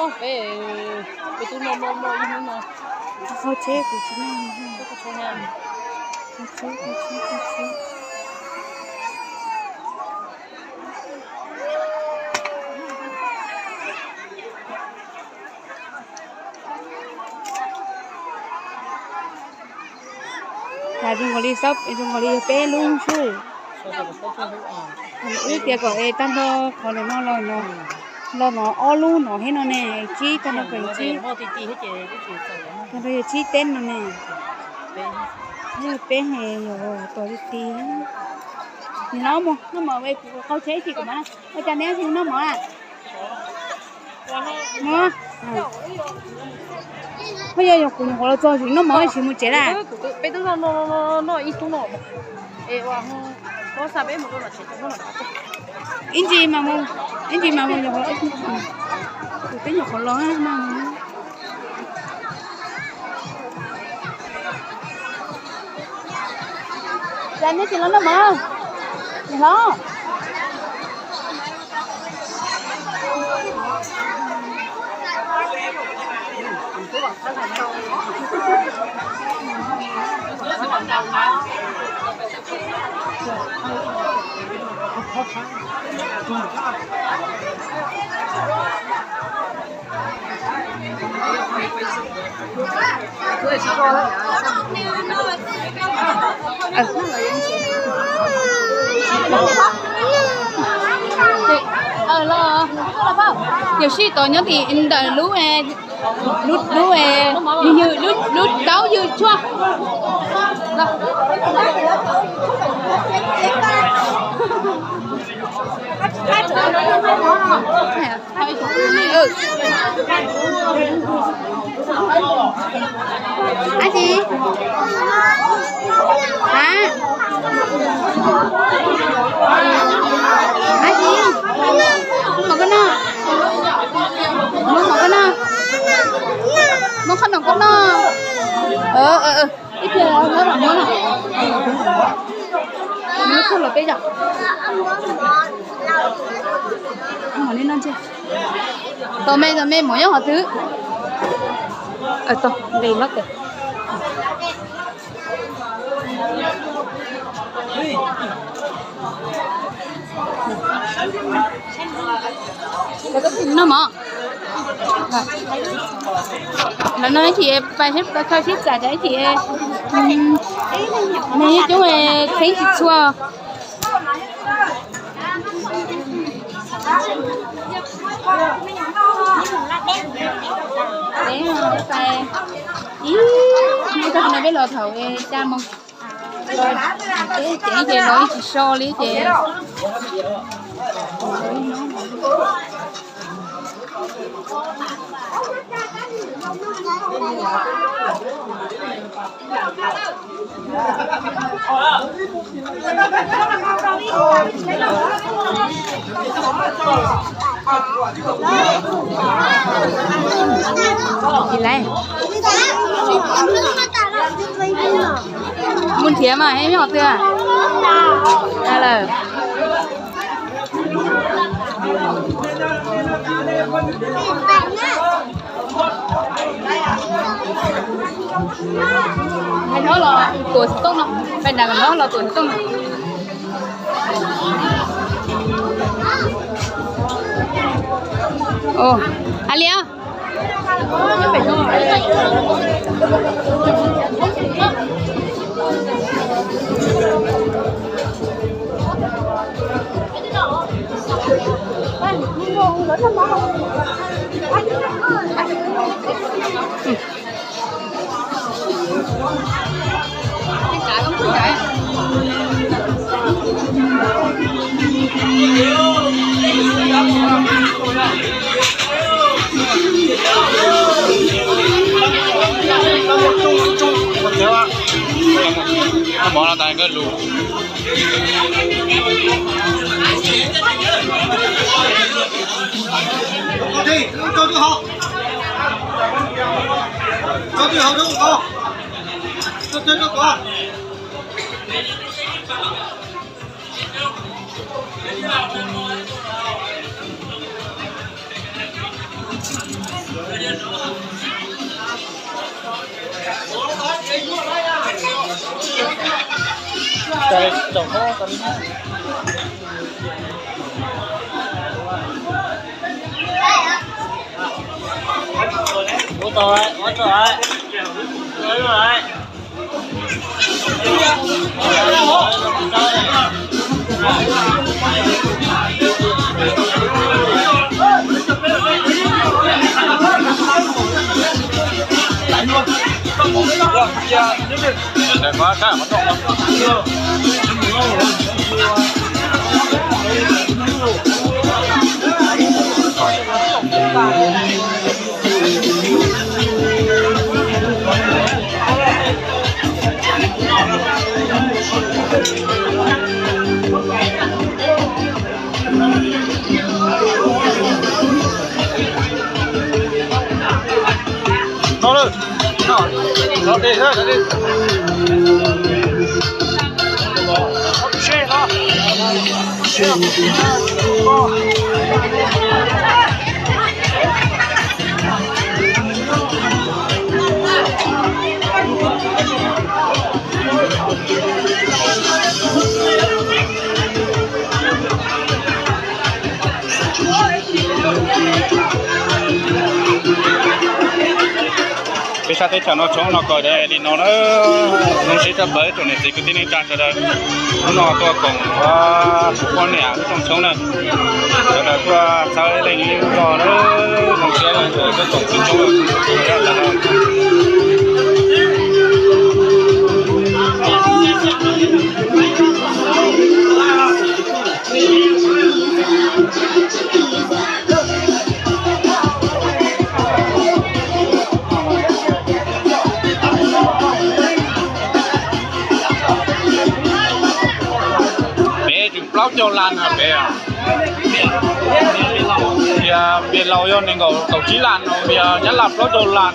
Peb, peb twb noj noj noj ib hnub no. Koj tsheb kuv tsis noj. Koj tsheb, koj tsheb, koj tsheb. Cas zoo nkaus li, zoo nkaus li yog peb lub xwb. Wb tias kom es tag nrho qhov ntawm no los no, los no ob lub no thiab no ne, tsib tag nrho, tsib, tag nrho yog tsib teb no ne. Yog peb he yog tos li ti. Nim no mus noj mov, kuv qaug tsheb ib chim kuv mam, ua cas neb tsis noj mov a? Koj yog, yog kuv nyuam qhuav los txog tsis noj mov tsis mus tsev lawm. Peb twb noj ib hnub no. Ib ntsis mas mus, ib ntsis mas mus nyuam qhuav, kuv twb nyuam qhuav los mas. Cas neb tsis los noj mov, niam hlob? Yawm sij tod nyob tim ntawm lub, lub, lub, lub, lub taub ywg tshuaj. Ab tsi, hab, ab tsi, muab mov koj noj, muab mov koj noj, muab qhob noom koj noj. Ib pliag muab no, muab koj los peb zog. Tos me, tos me, mov nyob qhov twg? Tos nqis no. Noj mov. Los no ib chim pais kho sib txam, ib chim neeg coob txheeb tsis txhua. Ib, ib tag no peb los thaum ca moos. Ces, ces los ib tsis so li ces. Tsis lawm. Mus nrhiav mas, eb, nyob qhov twg lawm? Pais nram no, pais nram no los tuam xov tooj no. Ua li os. Mov no tas nkawd lus. Peb sab teb chaws no tshoob no kawg li no na, zoo siab tshaj plaws tsoom niam txiv kwv tij neej tsa sawv daws. Hnub no tuaj koom poj niam lub rooj tshoob na, sawv daws tuaj txhawb leej ib lub zog na, zoo siab tuaj koom tshoob. Peb tseem plaub caug las na peb. Tias npias laus yog nees nkaum kaum tsib las no, npias nyab laj plaub caug las.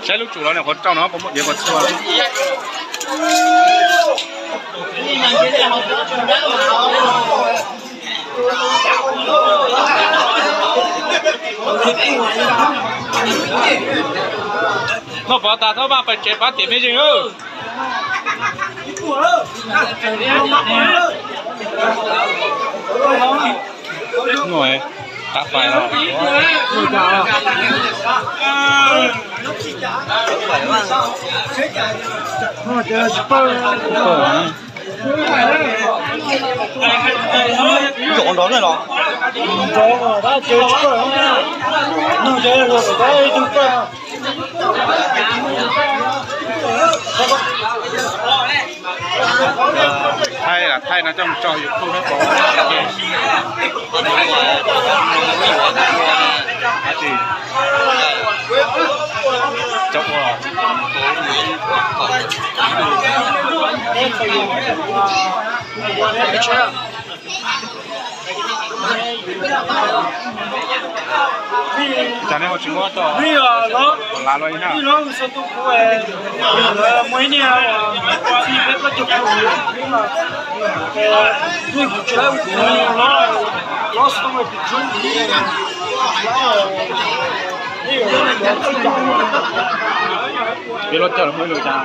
Saib lub tsum los niam qhuav rau no puas muaj diav puas txhua. Noj pov tas txhob maj pais tsev pab tiam mej zeej. Tav fais no. Nrov nrov na los. Thaij lam thaij no coj mus tso YouTube no. Cas nej ho tsis muab tso? Lav luaj ib hab. Peb lub caij los muaj ib lus cas.